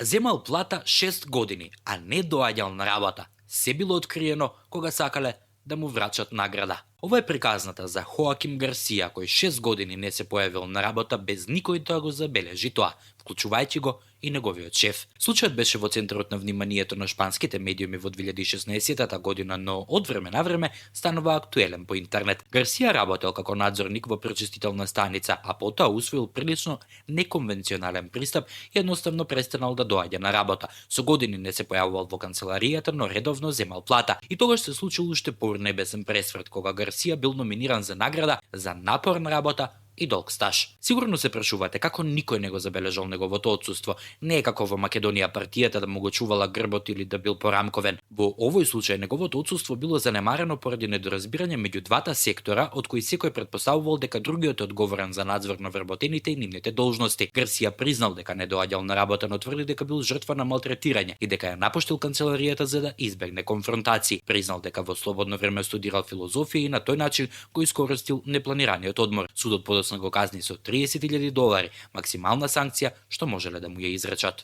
Земал плата 6 години, а не доаѓал на работа. Се било откриено кога сакале да му врачат награда. Ова е приказната за Хоаким Гарсија, кој 6 години не се појавил на работа без никој да го забележи тоа, вклучувајќи го и неговиот шеф. Случајот беше во центарот на вниманието на шпанските медиуми во 2016 година, но од време на време станува актуелен по интернет. Гарсија работел како надзорник во пречистителна станица, а потоа усвоил прилично неконвенционален пристап и едноставно престанал да доаѓа на работа. Со години не се појавувал во канцеларијата, но редовно земал плата. И тогаш се случил уште поурнебесен пресврт кога Гарсија бил номиниран за награда за напорна работа и долг стаж. Сигурно се прашувате како никој не го забележал неговото отсуство. Не е како во Македонија партијата да му го чувала грбот или да бил порамковен. Во овој случај неговото отсуство било занемарено поради недоразбирање меѓу двата сектора, од кои секој претпоставувал дека другиот е одговорен за надзор на вработените и нивните должности. Гарсија признал дека не доаѓал на работа, но тврди дека бил жртва на малтретирање и дека ја напуштил канцеларијата за да избегне конфронтации. Признал дека во слободно време студирал филозофија и на тој начин го искористил непланираниот одмор. Судот подоцна го казни со $30,000, максимална санкција што можеле да му ја изречат.